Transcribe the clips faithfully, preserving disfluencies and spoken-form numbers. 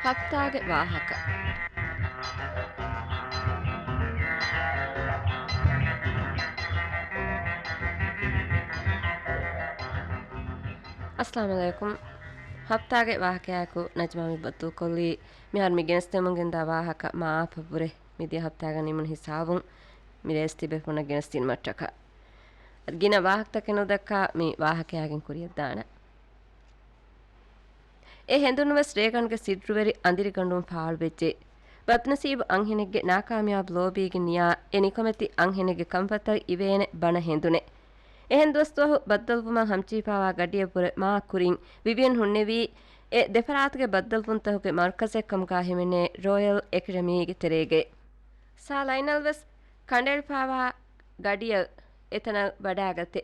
ހަފްތާގެ ވާހަކަ. އައްސަލާމު ޢަލައިކުމް. ހަފްތާގެ ވާހަކަޔާއެކު ނަޖްމާ މި ބައްދަލުކޮށްލީ، މިހާރު މި ގެނެސްދެމުން ގެންދާ ވާހަކަ މާ އާފަށްވުރެ މިދިޔަ ހަފްތާގަ ނިމުނު ހިސާބުން މި ރޭސް ތިބޭފުޅުންނަށް ގެނެސްދިނުމަށްޓަކާ. ގިނަ ވާހަކަތަކެއް ނުދައްކާ މި ވާހަކަޔާގެން ކުރިއަށްދާނަން. އެ ހެނދުންވެސް ރޭގަންގެ ސިއްރުވެރި އަނދިރިގަނޑުން ފާޅުވެއްޖެ. ބަދްނަސީބު އަންހެނެއްގެ ނާކާމިޔާބު ލޯބީގެ ނިޔާ އެ ނިކަމެތި އަންހެނެއްގެ ކަންފަތަށް އިވޭނެ ބަނަ ހެނދުނެއް. އެހެން ދުވަސްދުވަހު ބައްދަލުވުމަށް ހަމަޖެހިފާވާ ގަޑިއަށްވުރެ މާ ކުރިން ވިވިއަން ހުންނެވީ، އެ ދެފަރާތުގެ ބައްދަލުވުންތަކުގެ މަރުކަޒެއް ކަމުގާ ހިމެނޭ ރޯޔަލް އެކެޑަމީގެ ތެރޭގައި. ސާ ލައިނަލް ވެސް ކަނޑައެޅިފާވާ ގަޑިއަށް އެތަނަށް ވަޑާގަތެ.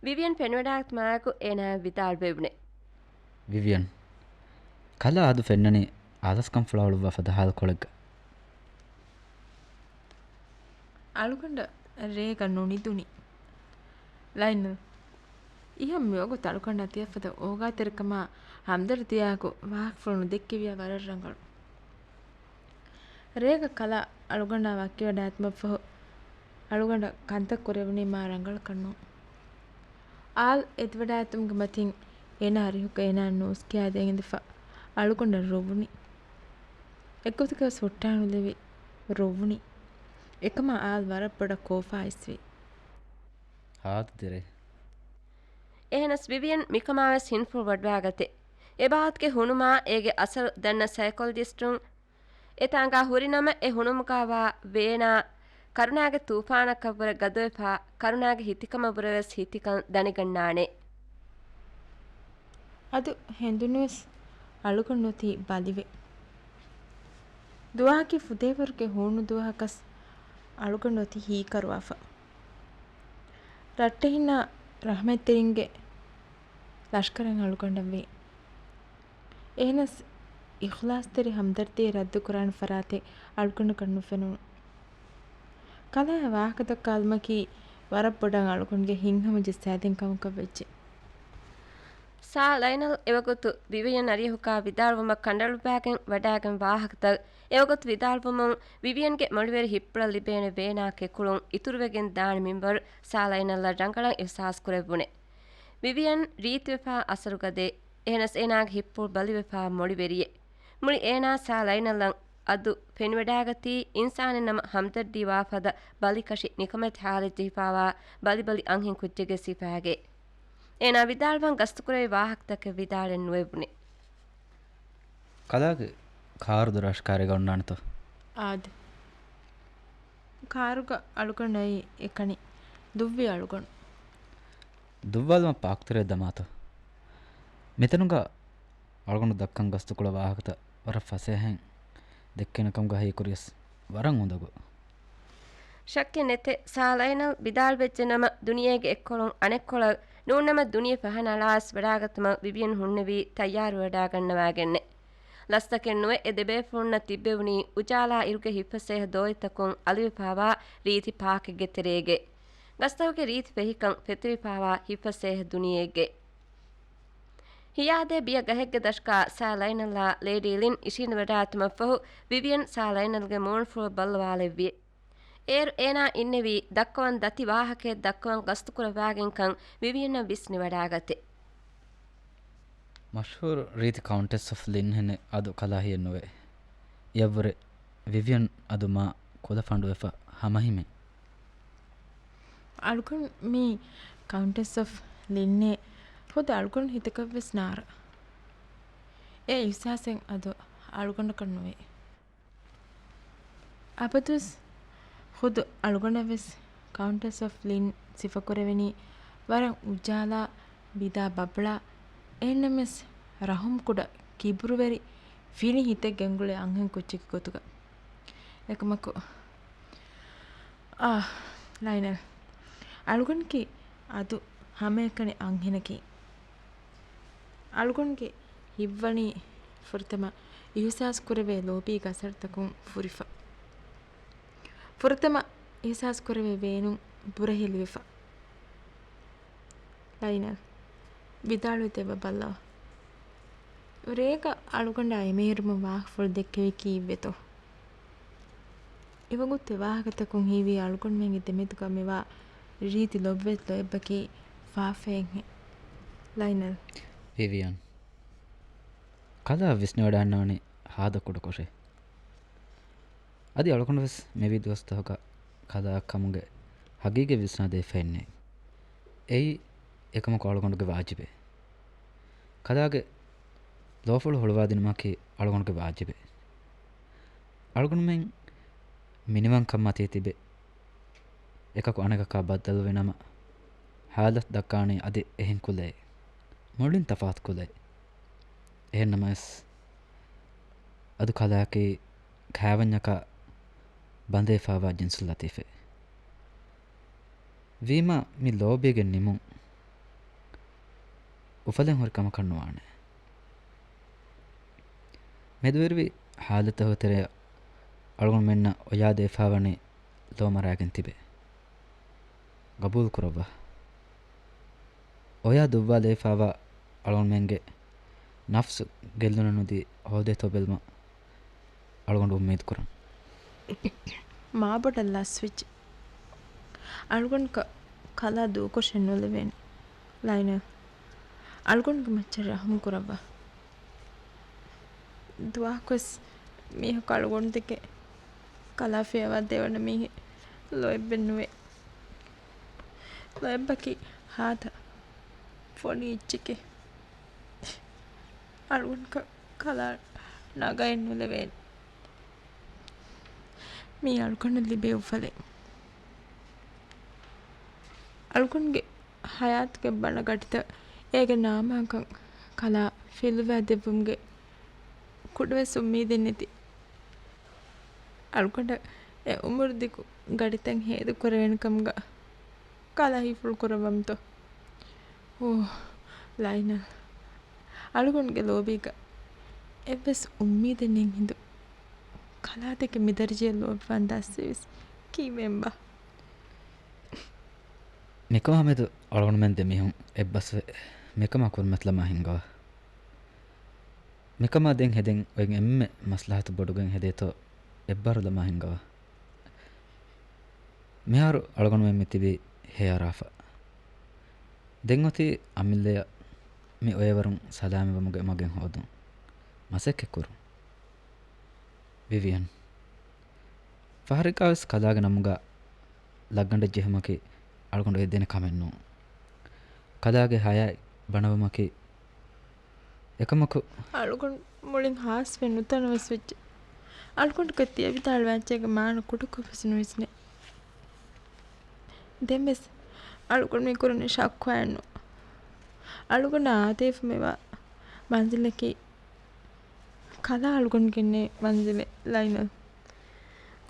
ވިވިއަން ފެނިވަޑާގަތުމާއެކު އޭނާ ވިދާޅުވެވުނެ. ވިވިއަން، ކަލާ އަދު ފެންނަނީ އާލަސްކަންފުޅާ އުޅުއްވާ ފަދަ ހާލުކޮޅެއްގަ. އަޅުގަނޑަށް ރޭގަ ނުނިދުނީ. ލައިނަލް، އިހަށް މިވަގުތު އަޅުގަނޑާ ތިޔަފަދަ އޯގާތެރިކަމާ ހަމްދަރްދީއާއެކު ވާހަކަފުޅު ނުދެއްކެވިޔާ ވަރަށް ރަނގަޅު. ރޭގަ ކަލާ އަޅުގަނޑާ ވަކިވަޑާގަތުމަށްފަހު އަޅުގަނޑަށް ކަންތައް ކުރެވުނީ މާ ރަނގަޅަކަށް ނޫން. އާލް އެދިވަޑާގަތުމުގެ މަތިން އޭނާ އަރިހުގަ އޭނާ ނޫސް ކިޔާދޭން އިނދެފަ އަޅުގަނޑަށް ރޮވުނީ. އެއްގޮތަކަށް ހުއްޓާނުލެވި ރޮވުނީ. އެކަމާ އާލް ވަރަށް ބޮޑަށް ކޯފާ އިސްވި. ހާދަ ދެރޭ. އެހެނަސް ވިވިއަން މިކަމާވެސް ހިންފުޅު ވަޑުވާގަތެ. އެބާވަތުގެ ހުނުމާ އޭގެ އަސަރު ދަންނަ ސައިކޮލޮޖިސްޓުން އެތާނގާ ހުރިނަމަ އެ ހުނުމުގާވާ ވޭނާ ކަރުނާގެ ތޫފާނަކަށްވުރެ ގަދަވެފާ ކަރުނާގެ ހިތިކަމަށްވުރެވެސް ހިތިކަން ދަނިގަންނާނެ. އަދު ހެނދުނުވެސް އަޅުގަނޑު އޮތީ ބަލިވެ. ދުވަހަކީ ފުދޭވަރުގެ ހޫނު ދުވަހަކަސް އަޅުގަނޑު އޮތީ ހީކަރުވާފަ. ރައްޓެހިންނާ ރަޙްމަތްތެރިންގެ ލަޝްކަރެއް އަޅުގަނޑަށްވީ. އެހެނަސް އިޚްލާޞްތެރި ހަމްދަރްދީ ރައްދުކުރާނެ ފަރާތެއް އަޅުގަނޑަކަށް ނުފެނުނު. ކަލާ ވާހަކަދައްކާލުމަކީ ވަރަށް ބޮޑަށް އަޅުގަނޑުގެ ހިތްހަމަ ޖައްސާދިން ކަމަކަށް ވެއްޖެ. ސާ ލައިނަލް އެވަގުތު ވިވިއަން އަރިހުގާ ވިދާޅުވުމަށް ކަނޑައަޅުއްވާގެން ވަޑާގެން ވާހަކަތައް އެވަގުތު ވިދާޅުވުމުން ވިވިއަންގެ މޮޅިވެރި ހިތްޕުޅަށް ލިބޭނެ ވޭނާ ކެކުޅުން އިތުރުވެގެން ދާނެ މިންވަރު ސާ ލައިނަލްއަށް ރަނގަޅަށް އިޙްސާސް ކުރެއްވުނެ. ވިވިއަން ރީތިވެފާ އަސަރުގަދައެއް. އެހެނަސް އޭނާގެ ހިތްޕުޅު ބަލިވެފާ މޮޅިވެރިއެއް. މުޅި އޭނާ ސާ ލައިނަލްއަށް އަދު ފެނިވަޑާގަތީ އިންސާނެއް ނަމަ ހަމްދަރްދީވާ ފަދަ ބަލިކަށި ނިކަމެތި ހާލެއްޖެހިފާވާ ބަލިބަލި އަންހެން ކުއްޖެއްގެ ސިފައިގެ. އޭނާ ވިދާޅުވަން ގަސްތުކުރެވި ވާހަކަތަކެއް ވިދާޅެއް ނުއެވުނެ. ކަލާގެ ކާރު ދޮރަށް ކާރެއް ގަންނާނެތޯ؟ އާދެ. ކާރުގަ އަޅުގަނޑު އައީ އެކަނި ދުއްވި އަޅުގަނޑު. ދުއްވާލުމަށް ޕާކްތެރެއަށް ދަމާތޯ؟ މިތަނުގަ އަޅުގަނޑު ދައްކަން ގަސްތުކޮޅު ވާހަކަތައް ވަރަށް ފަސޭހައިން ދެއްކޭނެ ކަމުގަ ހީކުރިޔަސް ވަރަށް އުނދަގޫ. ޝައްކެއް ނެތެ، ސާ ލައިނަލް ވިދާޅުވެއްޖެ ނަމަ، ދުނިޔޭގެ އެއްކޮޅުން އަނެއްކޮޅަށް ނޫންނަމަ ދުނިޔެ ފަހަނަޅާސް ވަޑާގަތުމަށް ވިވިއަން ހުންނެވީ ތައްޔާރުވެވަޑާގަންނަވާގެންނެ. ލަސްތަކެއް ނުވެ އެ ދެބޭފުޅުންނަށް ތިއްބެވުނީ އުޖާލާ އިރުގެ ހިތްފަސޭހަ ދޯތިތަކުން އަލިވެފާވާ ރީތި ޕާކެއްގެ ތެރޭގެ. ގަސްތަކުގެ ރީތި ފެހިކަން ފެތުރިފާވާ ހިތްފަސޭހަ ދުނިޔެއެއްގެ. ހިޔާދޭ ބިޔަ ގަހެއްގެ ދަށުގާ ސާ ލައިނަލްއާ ލޭޑީ ލިން އިށީނދެވަޑާގަތުމަށްފަހު، ވިވިއަން ސާ ލައިނަލްގެ މޫނުފުޅު ބައްލަވާލެއްވި. އޭރު އޭނާ އިންނެވީ ދައްކަވަން ދަތި ވާހަކައެއް ދައްކަވަން ގަސްތުކުރައްވާގެންކަން ވިވިއަންއަށް ވިސްނިވަޑާގަތެ. މަޝްހޫރު ރީތި ކައުންޓެސް އޮފް ލިންހެނެއް އަދު ކަލާ ހިޔެއް ނުވޭ. އެއަށްވުރެ ވިވިއަން އަދު މާ ކުލަ ފަނޑުވެފަ ހަމަހިމޭ. އަޅުގަނޑު މީ ކައުންޓެސް އޮފް ލިންއޭ ޚުދު އަޅުގަނޑު ހިތަކަށްވެސް ނާރާ. އެ އިޙްސާސެއް އަދު އަޅުގަނޑަކަށް ނުވޭ. އަބަދުވެސް ޚުދު އަޅުގަނޑަށްވެސް ކައުންޓެސް އޮފް ލިން ސިފަކުރެވެނީ ވަރަށް އުޖާލާ، ވިދާ ބަބްޅާ، އެހެންނަމަވެސް ރަހުމް ކުޑަ ކިބުރުވެރި ފިނި ހިތެއް ގެންގުޅޭ އަންހެން ކުއްޖެއްގެ ގޮތުގަ. އެކަމަކު، އާ، ލައިނަލް، އަޅުގަނޑަކީ އަދު ހަމައެކަނި އަންހެނަކީ. އަޅުގަނޑުގެ ހިތްވަނީ ފުރަތަމަ އިޙްސާސް ކުރެވޭ ލޯބީގެ އަސަރުތަކުން ފުރިފަ. ފުރަތަމަ އިޙްސާސް ކުރެވޭ ވޭނުން ބުރަހެލިވެފަ. ލައިނަލް، ވިދާޅުވެ ދެއްވަ ބައްލަވާ. ރޭގަ އަޅުގަނޑާ އެމޭރުމުން ވާހަކަފުޅު ދެއްކެވީ ކީއްވެތޯ؟ އެވަގުތު އެ ވާހަކަތަކުން ހީވީ އަޅުގަނޑުމެންގެ ދެމެދުގަ މިވާ ރީތި ލޮބުވެތި ލޯތްބަކީ ފާފައެއްހެން. ލައިނަލް. ވިވިއަން. ކަލާ ވިސްނިވަޑައިގަންނަވަނީ ހާދަ ކުޑަކޮށޭ. އަދި އަޅުގަނޑު ވެސް މިވީ ދުވަސްތަކުގަ ކަލާއަށް ކަމުގެ ހަގީގަތް ވިސްނާދީފައެއްނެތް. އެއީ އެކަމަކު އަޅުގަނޑުގެ ވާޖިބެއް. ކަލާގެ ލޯފުޅު ހުޅުވާދިނުމަކީ އަޅުގަނޑުގެ ވާޖިބެއް. އަޅުގަނޑުމެން މިނިވަންކަން މަތީ ތިބެ އެކަކު އަނެކަކާ ބައްދަލުވި ނަމަ، ހާލަތު ދައްކާނީ އަދި އެހެން ކުލައެއް. މުޅިން ތަފާތު ކުލައެއް. އެހެން ނަމަވެސް، އަދު ކަލާއަކީ ކާވަންޏަކާ ބަނދެފާވާ ޖިންސު ލަތީފެއް. ވީމާ މި ލޯބީގެ ނިމުން އުފަލެއް ހުރި ކަމަކަށް ނުވާނެ. މެދުވެރިވި ހާލަތަކުގެ ތެރެއަށް އަޅުގަނޑުމެންނަށް އޮޔާ ދެވިފާވަނީ ލޯ މަރާގެން ތިބެ. ގަބޫލު ކުރައްވާ. އޮޔާ ދުއްވާލެވިފާވާ އަޅުގަނޑުމެންގެ ނަފްސު ގެއްލުނަށް ނުދީ ހޯދޭތޯ ބެލުމަށް އަޅުގަނޑު އުއްމީދު ކުރަން. މާބޮޑަށް ލަސްވެއްޖެ. އަޅުގަނޑަކަށް ކަލާ ދޫކޮށެއް ނުލެވޭނެ. ލައިނަލް. އަޅުގަނޑުގެ މައްޗަށް ރަހުމު ކުރައްވާ. ދުވަހަކުވެސް މީހަކު އަޅުގަނޑު ދެކެ ކަލާ ފިޔަވާ ދެވަނަ މީހެއް ލޯތްބެއް ނުވޭ. ލޯތްބަކީ ހާދަ ފޮނި އެއްޗެކޭ. އަޅުގަނޑަކަށް ކަލާ ނަގައެއް ނުލެވޭނެ. މީ އަޅުގަނޑަށް ލިބޭ އުފަލެއް. އަޅުގަނޑުގެ ހަޔާތުގެ ބަނޑަ ގަޑިތައް އޭގެ ނާމާކަން ކަލާ ފިލުވާ ދެއްވުމުގެ ކުޑަވެސް އުއްމީދެއް ނެތި. އަޅުގަނޑަށް އެ އުމުރު ދިގު ގަޑިތައް ހޭދަ ކުރެވޭނެ ކަމުގަ ކަލާ ހީފުޅު ކުރައްވަމުތޯ؟ އޯ، ލައިނަލް. އަޅުގަނޑުގެ ލޯބީގަ އެއްވެސް އުއްމީދެއް ނެތް ހިނދު ކަލާ ދެކެ މިދަރަޖައަށް ލޯބިވާން ދަސްވީވެސް ކީއްވެ އެބަ؟ މިކަމާމެދު އަޅުގަނޑުމެން ދެމީހުން އެއްބަސްވެ މިކަމާ ކުރިމަތިލަމާ ހިންގަވާ. މިކަމާ ދެން ހެދެން އޮތް އެންމެ މަސްލަހަތު ބޮޑުގެން ހެދޭތޯ އެއްބާރުލަމާ ހިންގަވާ. މިހާރު އަޅުގަނޑުމެން މިތިބީ ހޭއަރާފަ. ދެން އޮތީ އަމިއްލަޔަށް މި އޮއެވަރުން ސަލާމަތްވުމުގެ މަގެއް ހޯދުން، މަސައްކަތްކުރުން. ވިވިއަން. ފަހަރެއްގަވެސް ކަލާގެ ނަމުގަ ލައްގަނޑެއް ޖެހުމަކީ އަޅުގަނޑު އެދޭނެ ކަމެއް ނޫން. ކަލާގެ ހަޔާތް ބަނަވުމަކީ އެކަމަކު. އަޅުގަނޑު މުޅިން ހާސްވެ ނުތަނަވަސް ވެއްޖެ. އަޅުގަނޑުގެ ތިޔަ ވިދާޅުވާ އެއްޗެއްގެ މާނަ ކުޑަކޮށް ވެސް ނުވިސްނޭ. ދެންވެސް އަޅުގަނޑު މި ކުރަނީ ޝައްކުއެއް ނޫން. އަޅުގަނޑަށް އާދައިފުމެވާ މަންޒިލަކީ ކަލާ އަޅުގަނޑު ގެންނޭ މަންޒިލެއް. ލައިނަލް.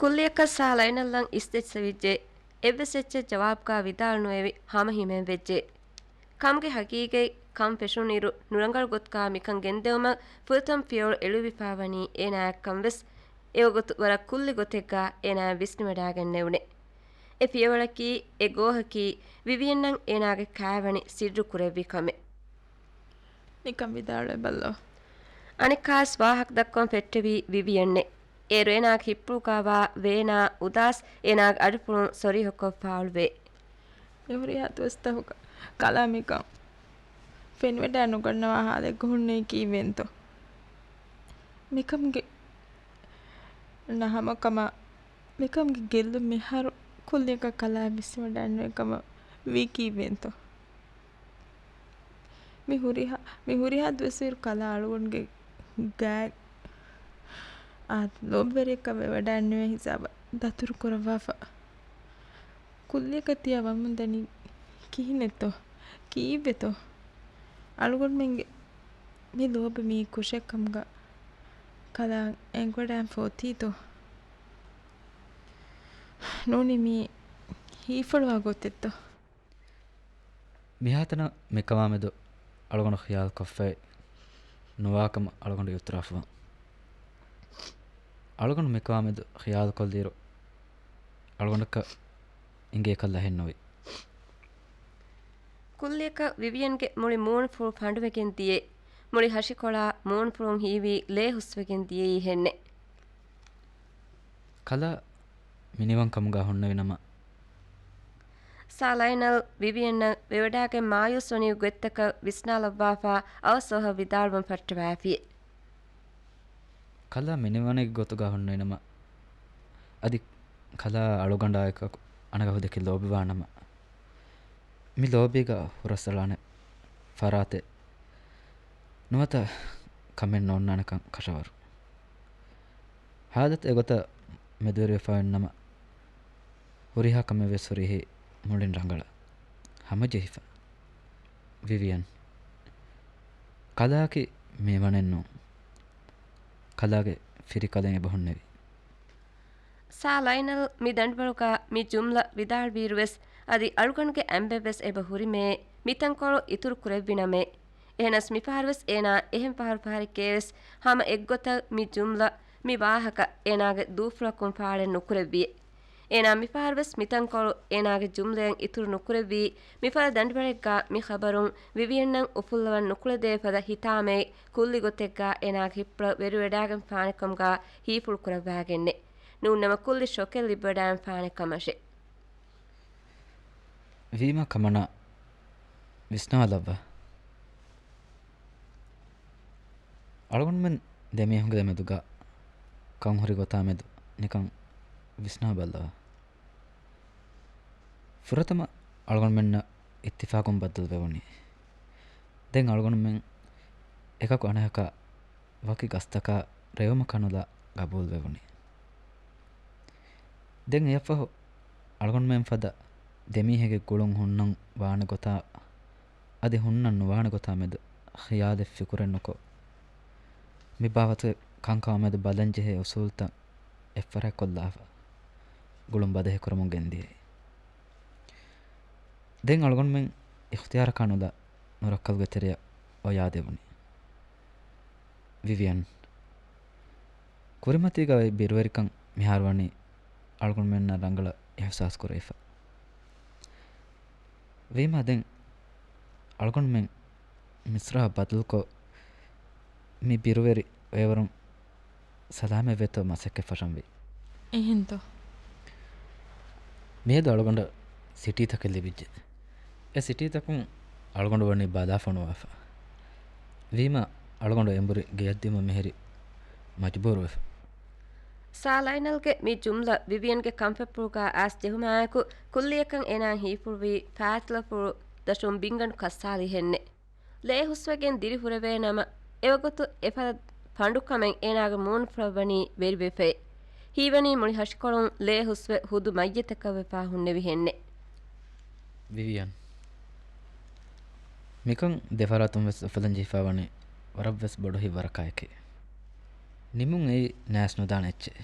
ކުއްލިއަކަށް ސާ ލައިނަލްއަށް އިސްދެއްސެވިއްޖެ. އެއްވެސް އެއްޗެއް ޖަވާބުގާ ވިދާޅު ނުވެވި ހަމަ ހިމޭން ވެއްޖެ. ކަމުގެ ހަގީގަތް ކަން ފެށުނުއިރު ނުރަނގަޅު ގޮތުގާ މިކަން ގެންދެވުމަށް ފުރަތަމަ ފިޔަވަޅު އެޅުއްވިފާވަނީ އޭނާއަށްކަން ވެސް އެވަގުތު ވަރަށް ކުއްލި ގޮތެއްގާ އޭނާއަށް ވިސްނިވަޑައިގެންނެވުނެ. އެ ފިޔަވަޅަކީ، އެ ގޯހަކީ ވިވިއަންއަށް އޭނާގެ ކާވެނި ސިއްރު ކުރެއްވި ކަމެއް. ނިކަން ވިދާޅުވެބަލަ. އަނެއްކާސް ވާހަކަ ދައްކަވަން ފެއްޓެވީ ވިވިއަންއެއް. އޭރު އޭނާގެ ހިއްޕުގާވާ ވޭނާ އުދާސް އޭނާގެ އަޑުފުޅުން ސޮރީހަކޮށް ފާޅުވޭ. މިހުރިހާ ދުވަސްތަކުގަ ކަލާ މިކަން ފެނިވަޑައި ނުގަންނަވާ ހާލެއްގަ ހުންނެވީ ކީއްވެންތޯ؟ މިކަމުގެ ނަހަމަކަމާ، މިކަމުގެ ގެއްލުން މިހާރު ކުއްލިއަކަށް ކަލާ ވިސްނިވަޑައިނުވޭ ކަމަށް ވީ ކީއްވެންތޯ؟ މި ހުރިހާ، މި ހުރިހާ ދުވަސްވީރު ކަލާ އަޅުގަނޑުގެ ގާތް އާ ލޯބިވެރިއަކަށް ވެވަޑައިނުވޭ ހިސާބަށް ދަތުރު ކުރައްވާފަ. ކުއްލިއަކަށް ތިޔަ ވަމުން ދަނީ ކިހިނެއްތޯ؟ ކީއްވެތޯ؟ އަޅުގަނޑުމެންގެ މި ލޯބި މީ ކުށެއް ކަމުގަ ކަލާ އެނގިވަޑައިން ފޯތީތޯ؟ ނޫނީ މީ ހީފުޅުވާ ގޮތެއްތޯ؟ މިހާތަނަށް މިކަމާމެދު އަޅުގަނޑު ޚިޔާލުކޮށްފައި ނުވާކަމަށް އަޅުގަނޑު އިއުތިރާފުވާން. އަޅުގަނޑު މިކަމާމެދު ޚިޔާލުކޮށްލިއިރު އަޅުގަނޑަކަށް އިނގޭކަށް ލަހެއްނުވި. ކުއްލިއަކަށް ވިވިއަންގެ މުޅި މޫނުފުޅު ފަނޑުވެގެން ދިޔައީ. މުޅި ހަށިކޮޅާ މޫނުފުޅުން ހީވީ ލޭ ހުސްވެގެން ދިޔައީ ހެންނެއް. ކަލާ މިނިވަންކަމުގަ ހުންނެވިނަމަ. ސާ ލައިނަލް ވިވިއަންނަށް ވެވަޑާގެން މާޔޫސްވަނި ގޮތްތަކަށް ވިސްނާލައްވާފާ އަވަސް އަވަހަށް ވިދާޅުވަން ފައްޓަވާފި. ކަލާ މިނިވަނެއްގެ ގޮތުގަ ހުންނެވިނަމަ، އަދި ކަލާ އަޅުގަނޑާއެކު އަނެއްކާ ހުދައެކޭ ލޯބިވާނަމަ، މި ލޯބީގަ ހުރަސްއަޅާނެ ފަރާތެއް ނުވަތަ ކަމެއް ނޯންނާނެކަން ކަށަވަރު. ހާލަތު އެގޮތަށް މެދުވެރިވެފައިނަމަ، ހުރިހާ ކަމެއް ވެސް ހުރިހީ މުޅިން ރަނގަޅަށް ހަމަޖެހިފަ. ވިވިއަން، ކަލާއަކީ މިވަނެއް ނޫން. ކަލާގެ ފިރިކަލެއް އެބަ ހުންނެވި. ސާ ލައިނަލް މި ދަނޑުވަޅުގަ މި ޖުމްލަ ވިދާޅުވިއިރުވެސް، އަދި އަޅުގަނޑުގެ އަނބެއްވެސް އެބަ ހުރިމޭ، މިތަންކޮޅު އިތުރު ކުރެއްވިނަމޭ. އެހެނަސް މިފަހަރުވެސް އޭނާ އެހެން ފަހަރު ފަހަރެއްގައިވެސް ހަމަ އެއްގޮތަށް މި ޖުމްލަ، މި ވާހަކަ އޭނާގެ ދޫފުޅަކުން ފާޅެއް ނުކުރެއްވިއޭ. އޭނާ މިފަހަރުވެސް މިތަންކޮޅު އޭނާގެ ޖުމްލައެއް އިތުރު ނުކުރެއްވީ، މިފަދަ ދަނޑުވަޅެއްގަ މި ޚަބަރުން ވިވިއަންނަށް އުފުއްލަވަން ނުކުޅެދޭ ފަދަ ހިތާމައެއް ކުއްލި ގޮތެއްގަ އޭނާގެ ހިތްޕުޅަށް ވެރިވެވަޑާގެންފާނެކަމުގަ ހީފުޅުކުރައްވާގެންނެއް. ނޫންނަމަ ކުއްލި ޝޮކެއް ލިބިވަޑާގެންފާނެ ކަމަށެއް. ވީމާ ކަމަނާ ވިސްނާލައްވާ. އަޅުގަނޑުމެން ދެމީހުންގެ މެދުގަ ކަން ހުރި ގޮތާ މެދު ނިކަން ވިސްނާ ބައްލަވާ. ފުރަތަމަ އަޅުގަނޑުމެންނަށް އިއްތިފާގުން ބައްދަލުވެވުނީ. ދެން އަޅުގަނޑުމެން އެކަކު އަނެކަކާ ވަކި ގަސްތަކާ ރޭވުމަކާ ނުލާ ގަބޫލުވެވުނީ. ދެން އެއަށްފަހު އަޅުގަނޑުމެން ފަދަ ދެމީހެއްގެ ގުޅުން ހުންނަން ވާނެ ގޮތާ އަދި ހުންނަން ނުވާނެ ގޮތާ މެދު ޚިޔާލެއް ފިކުރެއް ނުކޮށް، މި ބާވަތުގެ ކަންކަމާ މެދު ބަލަންޖެހޭ އުސޫލުތައް އެއްފަރާތްކޮށްލާފަ، ގުޅުން ބަދަހިކުރަމުން ގެންދިޔައީ. ދެން އަޅުގަނޑުމެން އިޚްތިޔާރަކާ ނުލާ ނުރައްކަލުގެ ތެރެއަށް އޮޔާދެވުނީ. ވިވިއަން. ކުރިމަތީގަ އޮތް ބިރުވެރިކަން މިހާރު ވަނީ އަޅުގަނޑުމެންނަށް ރަނގަޅަށް އިޙްސާސް ކުރެވިފަ. ވީމާ ދެން އަޅުގަނޑުމެން މިސްރާބް ބަދަލުކޮށް، މި ބިރުވެރި އޮއެވަރުން ސަލާމަތްވޭތޯ މަސައްކަތް ފަށަންވީ. އެހެންތޯ؟ މިއަދު އަޅުގަނޑަށް ސިޓީތަކެއް ލިބިއްޖެ. އެ ސިޓީތަކުން އަޅުގަނޑު ވަނީ ބަލާ ފޮނުވާފަ. ވީމާ އަޅުގަނޑު އެނބުރި ގެޔަށްދިއުމަށް މިހިރީ މަޖުބޫރުވެފަ. ސާ ލައިނަލްގެ މި ޖުމްލަ ވިވިއަންގެ ކަންފަތްޕުޅުގަ އައިސް ޖެހުމާއެކު، ކުއްލިއަކަށް އޭނާއަށް ހީފުޅުވީ ފާތިލަފުޅު ދަށުން ބިންގަނޑު ކައްސާލި ހެންނެއް. ލޭ ހުސްވެގެން ދިރިހުރެވޭނަމަ، އެވަގުތު އެފަދަ ފަނޑުކަމެއް އޭނާގެ މޫނުފުޅަށް ވަނީ ވެރިވެފައި. ހީވަނީ މުޅި ހަށިކޮޅުން ލޭ ހުސްވެ ހުދު މައްޔަތަކަށް ވެފާ ހުންނެވި ހެންނެއް. ވިވިއަން. މިކަން ދެފަރާތުން ވެސް އުފުލަން ޖެހިފައި ވަނީ ވަރަށްވެސް ބޮޑު ހިތްވަރަކާއެކޭ. ނިމުން އެއީ ނައިސް ނުދާނެ އެއްޗެއް.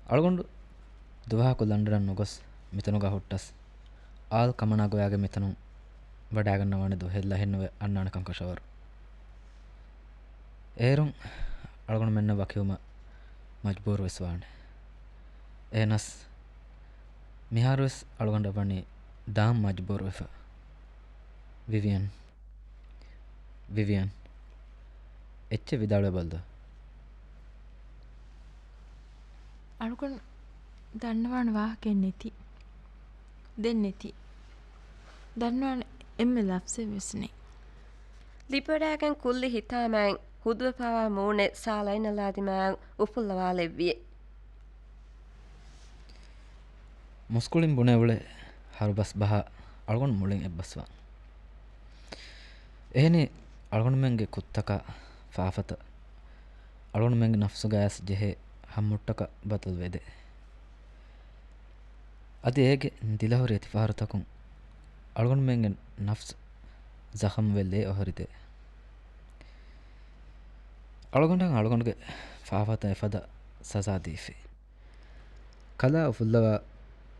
އަޅުގަނޑު ދުވަހަކު ލަންޑަނަށް ނުގޮސް މިތަނުގަ ހުއްޓަސް، އާލް ކަމަނާ ގޮޔާގެ މިތަނުން ވަޑާގަންނަވާނެ ދުވަހެއް ލަހެއްނުވެ އަންނާނެކަން ކަށަވަރު. އޭރުން އަޅުގަނޑުމެންނަށް ވަކިވުމަށް މަޖުބޫރުވެސް ވާނެ. އެހެނަސް، މިހާރުވެސް އަޅުގަނޑަށް ވަނީ ދާން މަޖުބޫރުވެފަ. ވިވިއަން. ވިވިއަން. އެއްޗެއް ވިދާޅުވެބަލަ. އަޅުގަނޑު ދަންނަވާނެ ވާހަކައެއް ނެތި. ދެން ނެތި. ދަންނަވާނެ އެންމެ ލަފްޒެއް ވެސް ނެތް. ލިބިވަޑާގެން ކުއްލި ހިތާމައިން ހުދުވެފާވާ މޫނެއް ސާ ލައިނަލާ ދިމާއަށް އުފުއްލަވާލެއްވިއެ. މުސްކުޅިން ބުނެ އުޅޭ ހަރުބަސް ބަހާ އަޅުގަނޑު މުޅިން އެއްބަސްވާން. އެހެނީ، އަޅުގަނޑުމެންގެ ކުށްތަކާ ފާފަތައް އަޅުގަނޑުމެންގެ ނަފްސުގައިވެސް ޖެހޭ ހައްމުއްޓަކަށް ބަދަލުވެދޭ. އަދި އޭގެ ދިލަހުރި އެތިފަހަރުތަކުން އަޅުގަނޑުމެންގެ ނަފްސު ޒަޚަމްވެ ލޭ އޮހޮރިދޭ. އަޅުގަނޑަށް އަޅުގަނޑުގެ ފާފަތައް އެފަދަ ސަޒާ ދީފި. ކަލާ އުފުއްލަވާ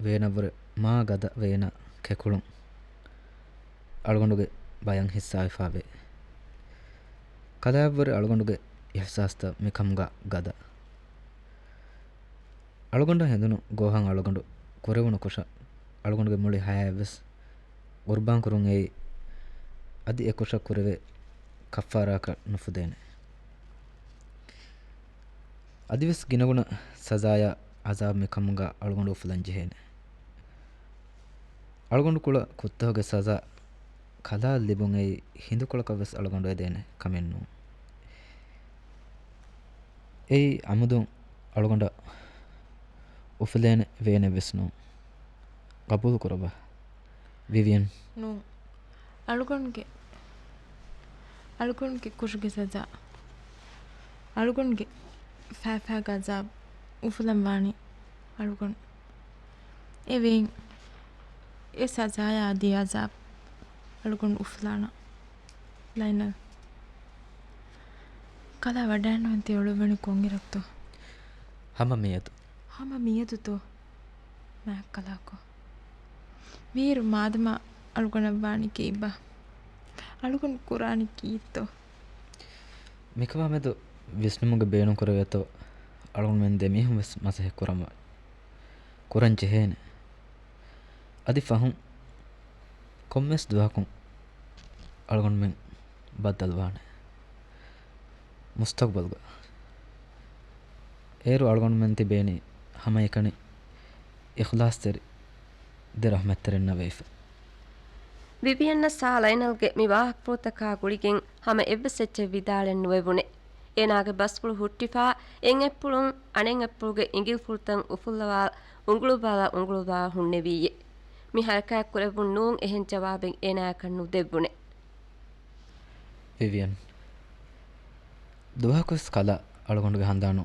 ވޭނަށްވުރެ މާ ގަދަ ވޭނަ ކެކުޅުން އަޅުގަނޑުގެ ބަޔަށް ހިއްސާވެފާވޭ. ކަލާއަށްވުރެ އަޅުގަނޑުގެ އިޙްސާސްތައް މިކަމުގަ ގަދަ. އަޅުގަނޑަށް ހެނދުނު ގޯހަށް އަޅުގަނޑު ކުރެވުނު ކުށަށް އަޅުގަނޑުގެ މުޅި ހަޔާތްވެސް ގުރުބާންކުރުން އެއީ. އަދި އެ ކުށަށް ކުރެވޭ ކައްފާރާކަށް ނުފުދޭނެ. އަދިވެސް ގިނަގުނަ ސަޒާޔާ އަޒާބް މިކަމުގަ އަޅުގަނޑު އުފުލަން ޖެހޭނެ. އަޅުގަނޑު ކުޅަ ކުށްތަކުގެ ސަޒާ ކަލާ ލިބުން އެއީ ހިނދުކޮޅަކަށް ވެސް އަޅުގަނޑު އެދޭނެ ކަމެއް ނޫން. އެއީ އަމުދުން އަޅުގަނޑަށް އުފުލޭނެ ވޭނެއް ވެސް ނޫން. ގަބޫލު ކުރައްވާ. ވިވިއަން. ނޫން. އަޅުގަނޑުގެ، އަޅުގަނޑުގެ ކުށުގެ ސަޒާ، އަޅުގަނޑުގެ ފައިފައިގެ އަޒާބް އުފުލަން ވާނީ އަޅުގަނޑު. އެ ވެއިން، އެ ސަޒާޔާ އަދި އަޒާބް އަޅުގަނޑު އުފުލާނަން. ލައިނަލް. ކަލާ ވަޑައިންނަވަން ތި އުޅުއްވަނީ ކޮންއިރަކުތޯ؟ ހަމަ މިއަދު. ހަމަ މިއަދުތޯ؟ މާތް ކަލާކޯ. ވީއިރު މާދަމާ އަޅުގަނޑަށް ވާނީ ކީއްބާ؟ އަޅުގަނޑު ކުރާނީ ކީއްތޯ؟ މިކަމާ މެދު ވިސްނުމުގެ ބޭނުން ކުރެވޭތޯ، އަޅުގަނޑުމެން ދެމީހުން ވެސް މަސައްކަތް ކުރަން ވާނެ. ކުރަން ޖެހޭނެ. އަދި ފަހުން ކޮންމެސް ދުވަހަކުން އަޅުގަނޑުމެން ބައްދަލުވާނެ. މުސްތަގުބަލުގަ. އޭރު އަޅުގަނޑުމެން ތިބޭނީ ހަމައެކަނި އިޚްލާޞްތެރި ދެ ރަޙްމަތްތެރިންނަށް ވެފަ. ވިވިއަންއަށް ސާ ލައިނަލްގެ މި ވާހަކަފުޅުތަކާ ގުޅިގެން ހަމަ އެއްވެސް އެއްޗެއް ވިދާޅެއް ނުވެވުނެ. އޭނާގެ ބަސްފުޅު ހުއްޓިފާ، އެއް އެއްޕުޅުން އަނެއް އެއްޕުޅުގެ އިނގިލިފުޅުތައް އުފުއްލަވާ، އުނގުޅުއްވާލާ އުނގުޅުއްވާ ހުންނެވިއްޔެ. މި ހަރަކާތް ކުރެއްވުން ނޫން އެހެން ޖަވާބެއް އޭނާއަކަށް ނުދެއްވުނެ. ވިވިއަން. ދުވަހަކުވެސް ކަލާ އަޅުގަނޑުގެ ހަނދާނު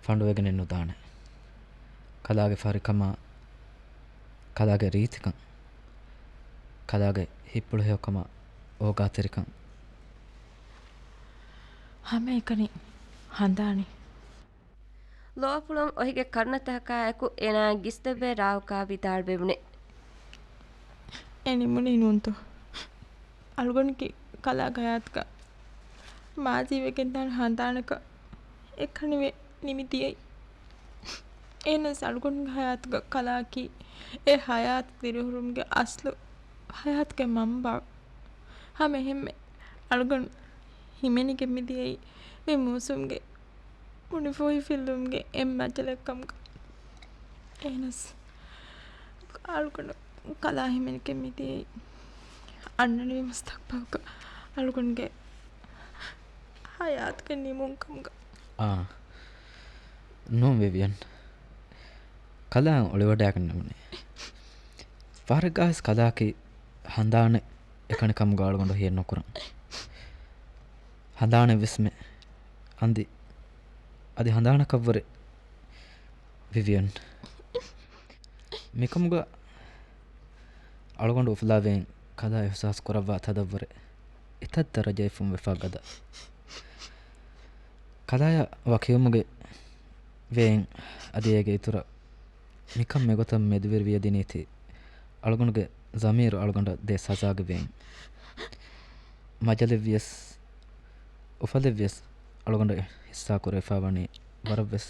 ފަނޑުވެގެނެއް ނުދާނެ. ކަލާގެ ފަރިކަމާ، ކަލާގެ ރީތިކަން، ކަލާގެ ހިތްޕުޅު ހެޔޮކަމާ، އޯގާތެރިކަން. ހަމައެކަނި ހަނދާނީ. ލޯފުޅުން އޮހިގެ ކަރުނަތަކާއެކު އޭނާ ގިސްދެއްވޭ ރާއުކާ ވިދާޅުވެވުނެ. އެ ނިމުނީ ނޫންތޯ؟ އަޅުގަނޑަކީ ކަލާގެ ހަޔާތުގަ މާޒީވެގެންދާނެ ހަނދާނަކަށް އެކަނިވެ ނިމިދިޔައީ. އެހެނަސް އަޅުގަނޑުގެ ހަޔާތުގަ ކަލާއަކީ އެ ހަޔާތު ދިރިހުރުމުގެ އަސްލު ހަޔާތުގެ މަންބައު. ހަމަ އެހެންމެ އަޅުގަނޑު ހިމެނިގެން މިދިޔައީ މި މޫސުމްގެ މުނިފޫހިފިއްލުމުގެ އެއް މަޖަލެއް ކަމުގަ. އެހެނަސް އަޅުގަނޑު ކަލާ ހިމެނިގެން މިދިޔައީ އަންނަނިވި މުސްތަޤްބަލްގަ އަޅުގަނޑުގެ ހަޔާތުގެ ނިމުން ކަމުގަ. އާ. ނޫން ވިވިއަން. ކަލާ އޮޅިވަޑައިގަންނަވަނީ. ފަހަރެއްގަވެސް ކަލާއަކީ ހަނދާނެއް އެކަނި ކަމުގަ އަޅުގަނޑު ހިޔެއް ނުކުރަން. ހަނދާނެއްވެސްމެ އަނދި އަދި ހަނދާނަކަށްވުރެ ވިވިއަން. މިކަމުގަ އަޅުގަނޑު އުފުލާ ވެއިން ކަލާ އިޙްސާސް ކުރައްވާ ތަދަށްވުރެ އެތައް ދަރަޖައެއް ފުންވެފާ ގަދަ. ކަލާޔާ ވަކިވުމުގެ ވެއިން އަދި އޭގެ އިތުރަށް މިކަން މިގޮތަށް މެދުވެރިވިޔަ ދިނީތީ އަޅުގަނޑުގެ ޒަމީރު އަޅުގަނޑަށް ދޭ ސަޒާގެ ވެއިން. މަޖަލެއްވިޔަސް، އުފަލެއްވިޔަސް އަޅުގަނޑަށް ހިއްސާ ކުރެވިފާވަނީ ވަރަށްވެސް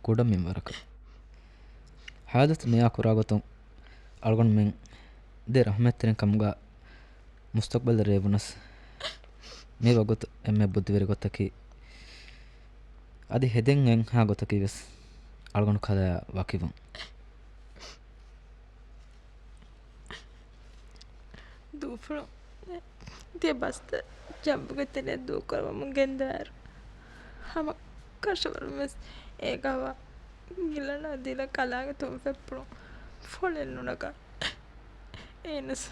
ކުޑަ މިންވަރަކަށް. ހާލަތު ނިޔާ ކުރާގޮތުން އަޅުގަނޑުމެން ދެ ރަޙްމަތްތެރިން ކަމުގަ މުސްތަޤްބަލަށް ރޭވުނަސް، މި ވަގުތު އެންމެ ބުއްދިވެރި ގޮތަކީ، އަދި ހެދެން އެންހާ ގޮތަކީ ވެސް އަޅުގަނޑު ކަލާ ވަކިވުން. ދޫފުޅު ތިޔަ ބަސްތައް ޖަނބުގެ ތެރެއަށް ދޫކުރަމުން ގެންދަވާއިރު، ހަމަ ކަށަވަރުން ވެސް އޭގަ ހަވާ ގިލަނާ ދިލަ ކަލާގެ ތުންފަތްޕުޅުން ފޮޅެއް ނުނަގާ. އެހެނަސް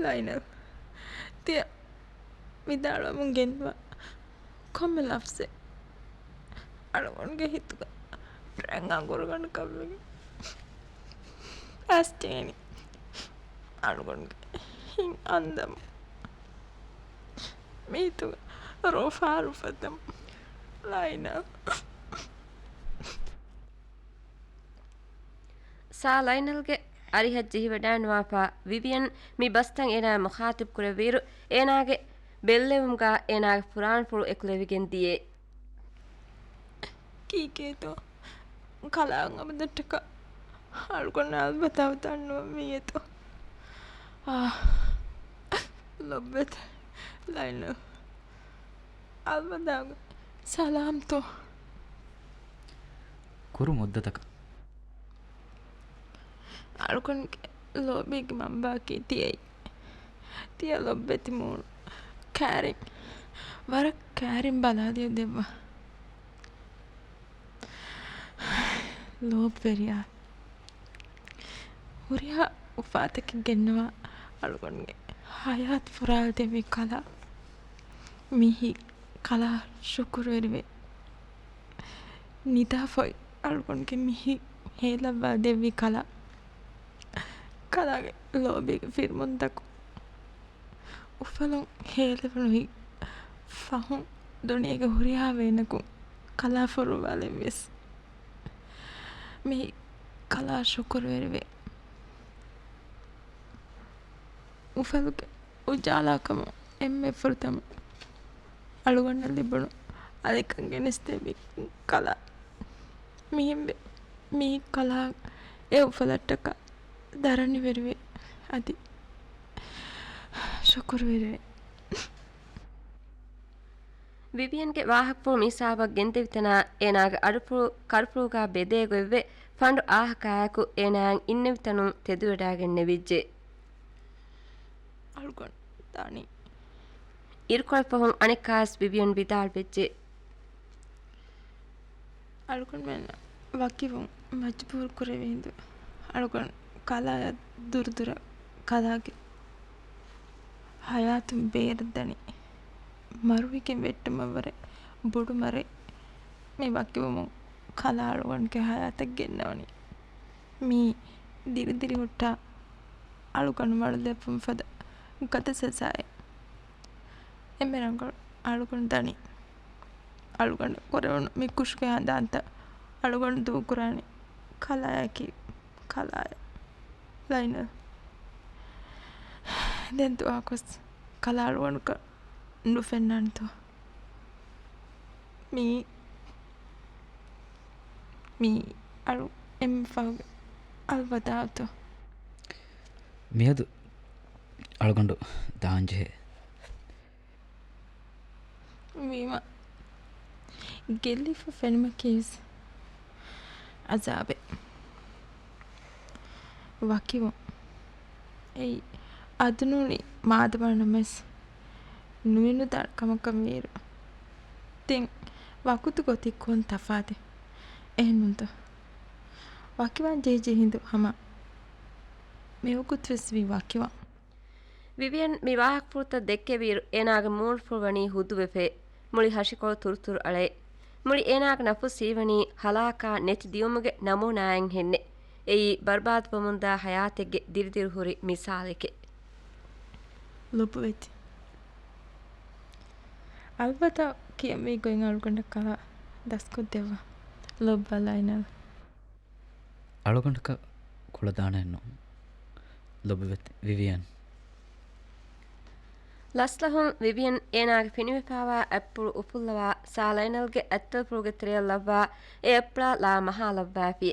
ލައިނަލް، ތިޔަ ވިދާޅުވަމުން ގެންދަވާ ކޮންމެ ލަފްޒެއް އަޅުގަނޑުގެ ހިތުގަ ރަނގަޅު ގޮރުގަނޑަކަށްވެގެން އައިސް ޖެހެނީ. އަޅުގަނޑުގެ ހިތް އަންދަމުން މި ހިތުގަ ރޯފާރު އުފައްދަމުން. ލައިނަލް. ސާ ލައިނަލްގެ އަރިހަށް ޖެހިވަޑައިނުވާފާ ވިވިއަން މި ބަސްތައް އޭނާއާ މުޚާތިބު ކުރެއްވިއިރު، އޭނާގެ ބެއްލެވުމުގަ އޭނާގެ ފުރާނަފުޅު އެކުލެވިގެން ދިޔައީ. ކީކޭތޯ؟ ކަލާ އަބަދަށްޓަކާ އަޅުގަނޑަށް އަލްވަދާޢު ދަންނަވަން ވީއެތޯ؟ އާ، ލޮބުވެތި. ލައިނަލް، އަލްވަދާގެ ސަލާމްތޯ؟ ކުރު މުއްދަތަކަށް. އަޅުގަނޑުގެ ލޯބީގެ މަންބާއަކީ ތިޔައީ. ތިޔަ ލޮބުވެތި މޫނު ކާރިން، ވަރަށް ކާރިން ބަލާލިޔަ ދެއްވާ. ލޯބިވެރިޔާ، ހުރިހާ އުފާތަކެއް ގެންނަވާ އަޅުގަނޑުގެ ހަޔާތް ފުރާލަދެއްވި ކަލާ. މިހި ކަލާ ޝުކުރުވެރިވޭ. ނިދާފައި އަޅުގަނޑުގެ މިހި ހޭލައްވާ ދެއްވި ކަލާ. ކަލާގެ ލޯބީގެ ފިރިމުންތަކުން އުފަލުން ހޭލެވުނުހި ފަހުން ދުނިޔޭގެ ހުރިހާ ވޭނަކުން ކަލާ ފޮރުއްވާލެއްވިޔަސް މި ކަލާ ޝުކުރުވެރިވޭ. އުފަލުގެ އުޖާލާކަމުން އެންމެ ފުރަތަމަ އަޅުގަނޑަށް ލިބުނު އަލިކަން ގެނެސްދެއްވި ކަލާ. މިހެންވެ މީ ކަލާ އެ އުފަލަށްޓަކާ ދަރަނިވެރިވެ އަދި ޝުކުރުވެރިވެ. ވިވިއަންގެ ވާހަކަފުޅު މިހިސާބަށް ގެންދެވިތަނާ އޭނާގެ އަޑުފުޅު ކަރުފުޅުގާ ބެދޭ ގޮތްވެ، ފަނޑު އާހަކާއެކު އޭނާއަށް އިންނެވިތަނުން ތެދުވެޑާގެންނެވިއްޖެ. އަޅުގަނޑު ދާނީ. އިރުކޮޅެއް ފަހުން އަނެއްކާވެސް ވިވިއަން ވިދާޅުވެއްޖެ. އަޅުގަނޑުމެންނަށް ވަކިވުން މަޖުބޫރު ކުރެވޭ ހިނދު، އަޅުގަނޑު ކަލާޔާ ދުރުދުރަށް ކަލާގެ ހަޔާތުން ބޭރަށްދަނީ. މަރުވެގެން ވެއްޓުމަށްވުރެ ބޮޑު މަރެއް. މި ވަކިވުމުން ކަލާ އަޅުގަނޑުގެ ހަޔާތަށް ގެންނަވަނީ. މީ ދިރިދިރި ހުއްޓާ އަޅުގަނޑު މަޑުލެއްވުން ފަދަ ގަދަ ސަޒާއެއް. އެންމެ ރަނގަޅު އަޅުގަނޑު ދަނީ. އަޅުގަނޑަށް ކުރެވުނު މި ކުށުގެ ހަނދާންތައް އަޅުގަނޑު ދޫކުރާނީ ކަލާޔަކީ ކަލާޔަށް. ލައިނަލް. ދެން ދުޢާކޮށް ކަލާ އަޅުގަނޑަކަށް ނުފެންނާނެތޯ؟ މީ، މީ އަޅު އެންމެ ފަހުގެ އަލްވަދާޢުތޯ؟ މިއަދު އަޅުގަނޑު ދާންޖެހޭ. ވީމަ ގެއްލިފަ ފެނުމަކީވެސް އަޒާބެއް. ވަކިވުން އެއީ އަދުނޫނީ މާދަމާ ނަމަވެސް ނުއިނުދާނެ ކަމަކަށް ވީއިރު، ދެން ވަގުތު ގޮތީ ކޮން ތަފާތެއް؟ އެހެންނޫންތޯ؟ ވަކިވާން ޖެހިޖެހި ހިނދު ހަމަ މިވަގުތުވެސް ވީ ވަކިވާން. ވިވިއަން މި ވާހަކަފުޅުތައް ދެއްކެވިއިރު އޭނާގެ މޫނުފުޅު ވަނީ ހުދުވެފައި. މުޅި ހަށިކޮޅު ތުރުތުރު އަޅައެ. މުޅި އޭނާގެ ނަފުސް ހީވަނީ ހަލާކާ ނެތި ދިޔުމުގެ ނަމޫނާއެއްހެންނެއް. އެއީ ބަރުބާދުވަމުންދާ ހަޔާތެއްގެ ދިރިދިރިހުރި މިސާލެކެއް. ލޮބުވެތި. އަލްވަދާ ކިޔަންވީ ގޮތް އަޅުގަނޑަށް ކަލާ ދަސްކޮށްދެއްވާ. ލޮބުވާ ލައިނަލް. އަޅުގަނޑަކަށް ކުޅަދާނައެއްނު. ލޮބުވެތި ވިވިއަން. ލަސްލަހުން ވިވިއަން އޭނާގެ ފިނިވެފާވާ އަތްޕުޅު އުފުއްލަވާ ސާ ލައިނަލްގެ އަތްތަލުފުޅުގެ ތެރެއަށް ލައްވާ އެ އަތްޕުޅާ ލާ މަހާލައްވާފި.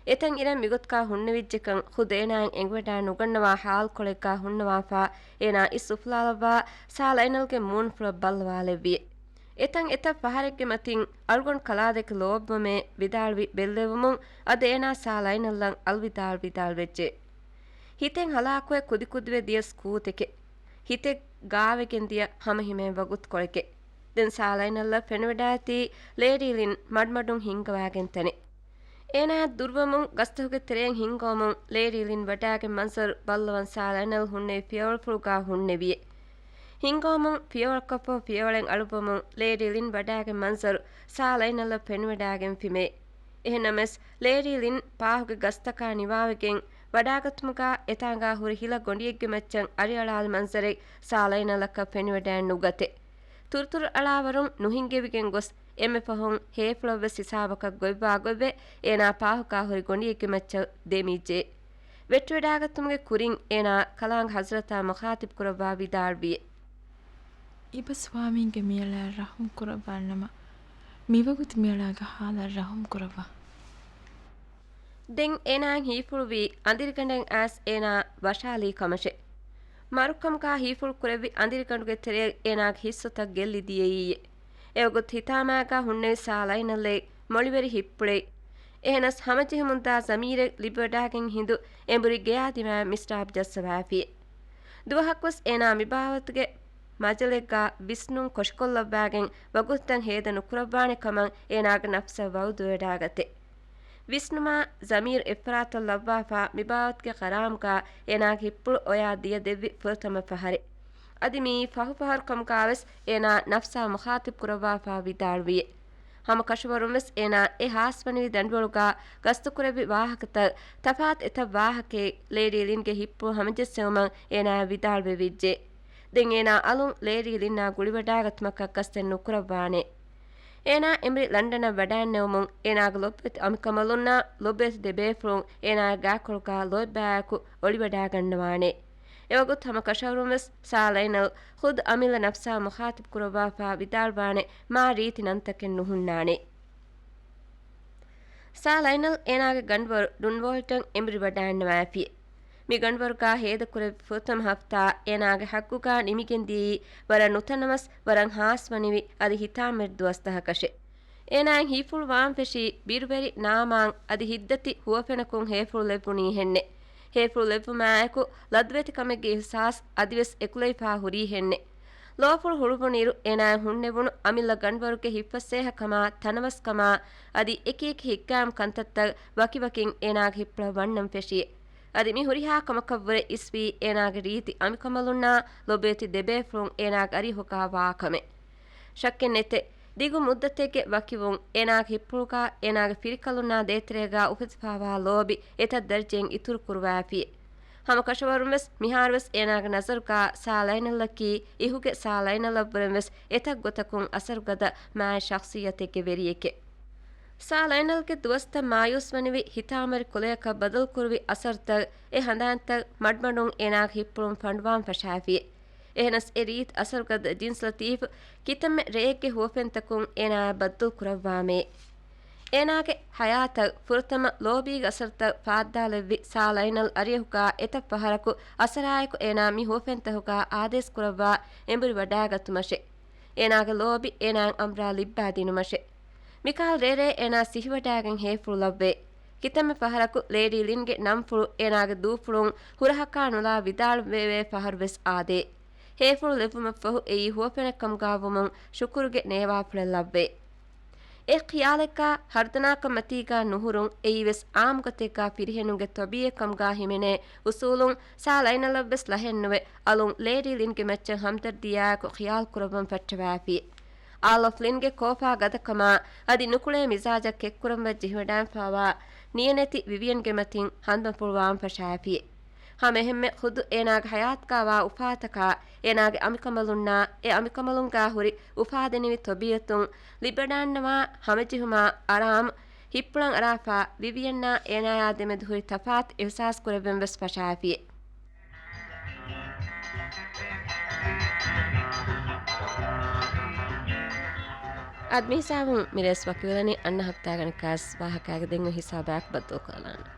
އެތަން އިރަށް މިގޮތަކާ ހުންނެވިއްޖެކަން ޚުދު އޭނާއަށް އެނގިވަޑާ ނުގަންނަވާ ހާލްކޮޅެއްގާ ހުންނަވާފާ އޭނާ އިސް އުފުލާލައްވާ ސާ ލައިނަލްގެ މޫނުފުޅަށް ބައްލަވާލެއްވި. އެތަން އެތައް ފަހަރެއްގެ މަތިން އަޅުގަނޑު ކަލާދެކެ ލޯބިވަމޭ ވިދާޅުވި ބެއްލެވުމުން އަދި އޭނާ ސާ ލައިނަލްއަށް އަލްވިދާޅު ވިދާޅުވެއްޖެ. ހިތެއް ހަލާކުވެ ކުދިކުދިވެ ދިޔަ ސްކޫތެކެއް. ހިތެއް ގާވެގެން ދިޔަ ހަމަހިމޭން ވަގުތުކޮޅެކެއް. ދެން ސާ ލައިނަލްއަށް ފެނިވަޑާތީ ލޭޑީ ލިން މަޑުމަޑުން ހިންގަވާގެން ތަނެއް. އޭނާއަށް ދުރުވަމުން ގަސްތަކުގެ ތެރެއިން ހިންގަވަމުން ލޭޑީ ލިން ވަޑާގެން މަންޒަރު ބައްލަވަން ސާ ލައިނަލް ހުންނެވި ފިޔަވަޅުފުޅުގާ ހުންނެވިއެ. ހިންގަވަމުން ފިޔަވަޅަކަށްފަހު ފިޔަވަޅެއް އަޅުއްވަމުން ލޭޑީ ލިން ވަޑާގެން މަންޒަރު ސާ ލައިނަލްއަށް ފެނިވަޑާގެންފިމޭ. އެހެންނަމަވެސް، ލޭޑީ ލިން ޕާހުގެ ގަސްތަކާ ނިވާވެގެން ވަޑާގަތުމުގާ އެތާނގާ ހުރި ހިލަ ގޮނޑިއެއްގެ މައްޗަށް އަރިއަޅާލި މަންޒަރެއް ސާ ލައިނަލްއަކަށް ފެނިވަޑައެއް ނުގަތެ. ތުރުތުރު އަޅާވަރުން ނުހިންގެވިގެން ގޮސް އެންމެ ފަހުން ހޭފުޅަށްވެސް ހިސާބަކަށް ގޮތްވާ ގޮތްވެ އޭނާ ޕާހުގާ ހުރި ގޮނޑިއެއްގެ މައްޗަށް ދެމިއްޖެ. ވެއްޓިވަޑާގަތުމުގެ ކުރިން އޭނާ ކަލާނގެ ހަޒްރަތާ މުޚާތިބު ކުރައްވާ ވިދާޅުވިއެ. އިބަ ސްވާމީންގެ މިއަޅާއަށް ރަޙުމް ކުރައްވާނަމަ، މިވަގުތު މިއަޅާގެ ޙާލަށް ރަޙުމް ކުރައްވާ. ދެން އޭނާއަށް ހީފުޅުވީ އަނދިރިގަނޑެއް އައިސް އޭނާ ވަށާލީ ކަމަށެ. މަރުކަމުގާ ހީފުޅު ކުރެއްވި އަނދިރިގަނޑުގެ ތެރެއަށް އޭނާގެ ހިއްސުތައް ގެއްލި ދިޔައީ. އެވަގުތު ހިތާމައިގާ ހުންނެވި ސާލައިނަލްއެއް މޮޅިވެރި ހިއްޕުޅެއް. އެހެނަސް ހަމަޖެހުމުންދާ ޒަމީރެއް ލިބިވަޑާގެން ހިނދު އެނބުރި ގެޔާ ދިމާއި މިސްރާބް ޖައްސަވާފި. ދުވަހަކުވެސް އޭނާ މިބާވަތުގެ މަޖަލެއްގާ ވިސްނުން ކޮށިކޮށްލައްވާގެން ވަގުތުތައް ހޭދަ ނުކުރައްވާނެ ކަމަށް އޭނާގެ ނަފްސަށް ވައުދުވެވަޑާގަތެ. ވިސްނުމާ ޒަމީރު އެއްފަރާތަށް ލައްވާފާ މިބާވަތުގެ ކަރާމްގާ އޭނާގެ ހިއްޕުޅު އޮޔާ ދިޔަ ދެއްވި ފުރަތަމަ ފަހަރެއް. އަދި މިއީ ފަހު ފަހަރު ކަމުގާވެސް އޭނާ ނަފްސާ މުޚާތިބް ކުރައްވާފާ ވިދާޅުވިއެ. ހަމަ ކަށަވަރުންވެސް އޭނާ އެ ހާސްވަނިވި ދަނޑުވަޅުގާ ގަސްތުކުރެއްވި ވާހަކަތައް ތަފާތު އެތައް ވާހަކައެއް ލޭޑީ ލިންގެ ހިއްޕު ހަމަޖެއްސެވުމަށް އޭނާ ވިދާޅުވެވިއްޖެ. ދެން އޭނާ އަލުން ލޭޑީ ލިންނާ ގުޅިވަޑާގަތުމަކަށް ގަސްތެއް ނުކުރައްވާނެ. އޭނާ އެނބުރި ލަންޑަނަށް ވަޑައިންނެވުމުން އޭނާގެ ލޮބުވެތި އަނބިކަނބަލުންނާ ލޮބުވެތި ދެބޭފުޅުން އޭނާގެ ގާކޮޅުގާ ލޯތްބާއެކު އޮޅިވަޑާގަންނަވާނެ. އެވަގުތު ހަމަ ކަށަވަރުންވެސް ސާ ލައިނަލް ޚުދު އަމިއްލަ ނަފްސާ މުޚާތިބް ކުރައްވާފާ ވިދާޅުވާނެ މާ ރީތި ނަންތަކެއް ނުހުންނާނެ. ސާ ލައިނަލް އޭނާގެ ގަނޑުވަރު ޑުންވޯލްޓަށް އެނބުރި ވަޑައިންނަވާފި. މި ގަނޑުވަރުގާ ހޭދަކުރެއްވި ފުރަތަމަ ހަފްތާ އޭނާގެ ހައްގުގާ ނިމިގެންދިޔައީ ވަރަށް ނުތަނަވަސް، ވަރަށް ހާސްވަނިވި، އަދި ހިތާމަވެރި ދުވަސްތަކަކަށެ. އޭނާއަށް ހީފުޅު ވާން ފެށީ ބިރުވެރި ނާމާން އަދި ހިތްދަތި ހުވަފެނަކުން ހޭފުޅު ލެއްވުނީހެންނެ. ހޭފުޅު ލެއްވުމާއެކު ލަދުވެތިކަމެއްގެ އިހުސާސް އަދިވެސް އެކުލެވިފާ ހުރީހެންނެ. ލޯފުޅު ހުޅުވުނުއިރު އޭނާއަށް ހުންނެވުނު އަމިއްލަ ގަނޑުވަރުގެ ހިތްފަސޭހަކަމާ، ތަނަވަސްކަމާ، އަދި އެކިއެކި ހިތްގައިމު ކަންތައްތައް ވަކިވަކިން އޭނާގެ ހިތްޕުޅަށް ވަންނަން ފެށި. އަދި މި ހުރިހާ ކަމަކަށްވުރެ އިސްވީ އޭނާގެ ރީތި އަނބިކަނބަލުންނާ ލޮބުވެތި ދެބޭފުޅުން އޭނާގެ އަރިހުގާ ވާކަމެއް. ޝައްކެއް ނެތެ، ދިގު މުއްދަތެއްގެ ވަކިވުން އޭނާގެ ހިތްޕުޅުގާ އޭނާގެ ފިރިކަލުންނާ ދޭތެރޭގާ އުފެދިފާވާ ލޯބި އެތައް ދަރަޖައިން އިތުރު ކުރުވާފި. ހަމަކަށަވަރުންވެސް މިހާރުވެސް އޭނާގެ ނަޒަރުގާ ސާ ލައިނަލްއަކީ އިހުގެ ސާ ލައިނަލަށްވުރެންވެސް އެތައް ގޮތަކުން އަސަރުގަދަ މާތް ޝަޚްޞިއްޔަތެއްގެ ވެރިއެކެ. ސާ ލައިނަލްގެ ދުވަސްތައް މާޔޫސްވަނިވި ހިތާމަވެރި ކުލަޔަކަށް ބަދަލުކުރުވި އަސަރުތައް އެ ހަނދާންތައް މަޑުމަޑުން އޭނާގެ ހިތްޕުޅުން ފަނޑުވާން ފަށާފި. އެހެނަސް އެ ރީތި އަސަރުގަދަ ޖިންސް ލަތީފު ކިތަންމެ ރެއެއްގެ ހުވަފެންތަކުން އޭނާއާ ބައްދަލު ކުރައްވާމޭ. އޭނާގެ ހަޔާތަށް ފުރަތަމަ ލޯބީގެ އަސަރުތައް ފާއްދާލެއްވި ސާ ލައިނަލް އަރިއަހުގާ އެތައް ފަހަރަކު އަސަރާއެކު އޭނާ މި ހުވަފެންތަކުގާ އާދޭސް ކުރައްވާ އެނބުރި ވަޑާގަތުމަށެ. އޭނާގެ ލޯބި އޭނާއަށް އަނބުރާ ލިއްބާދިނުމަށެ. މިކަހަލަ ރޭރޭ އޭނާ ސިހިވަޑާގެން ހޭފުޅު ލައްވޭ. ކިތަންމެ ފަހަރަކު ލޭޑީ ލިންގެ ނަންފުޅު އޭނާގެ ދޫފުޅުން ހުރަހަކާ ނުލާ ވިދާޅުވެވޭ ފަހަރުވެސް އާދޭ. ހޭފުޅު ލެއްވުމަށްފަހު އެއީ ހުވަފެނެއްކަމުގާ ވުމުން ޝުކުރުގެ ނޭވާފުޅެއް ލައްވޭ. އެ ޚިޔާލެއްގާ ހަރުދަނާކަން މަތީގާ ނުހުރުން އެއީވެސް އާއްމުގޮތެއްގާ ފިރިހެނުންގެ ޠަބީޢަތްކަމުގާ ހިމެނޭ އުސޫލުން ސާ ލައިނަލަށްވެސް ލަހެއްނުވެ އަލުން ލޭޑީ ލިންގެ މައްޗަށް ހަމްދަރްދީއާއެކު ޚިޔާލު ކުރައްވަން ފައްޓަވާފި. އާލް އޮފް ލިންގެ ކޯފާ ގަދަކަމާ އަދި ނުކުޅޭ މިޒާޖަށް ކެތްކުރަންވެ ޖެހިވަޑައިފާވާ ނިޔަނެތި ވިވިޔަންގެ މަތިން ހަނދުމަފުޅުވާން ފަށާފި. ހަމައެހެންމެ ޚުދު އޭނާގެ ހަޔާތުގާވާ އުފާތަކާ އޭނާގެ އަނބިކަނބަލުންނާ އެ އަނބިކަނބަލުންގާ ހުރި އުފާދެނިވި ޠަބީޢަތުން ލިބިވަޑައިންނަވާ ހަމަޖެހުމާ އަރާމު ހިއްޕުޅަށް އަރާފާ ވިވިޔަންނާ އޭނާޔާ ދެމެދު ހުރި ތަފާތު އިޙްސާސް ކުރެއްވެން ވެސް ފަށާފި. އަދި މި ހިސާބުން މިރޭސް ވަކިވެލަނީ އަންނަ ހަފްތާގަނޑަކަސް ވާހަކައިގެ ދެން އޮތް ހިސާބާއެކު ބައްދަލުކޮށްލާނަން.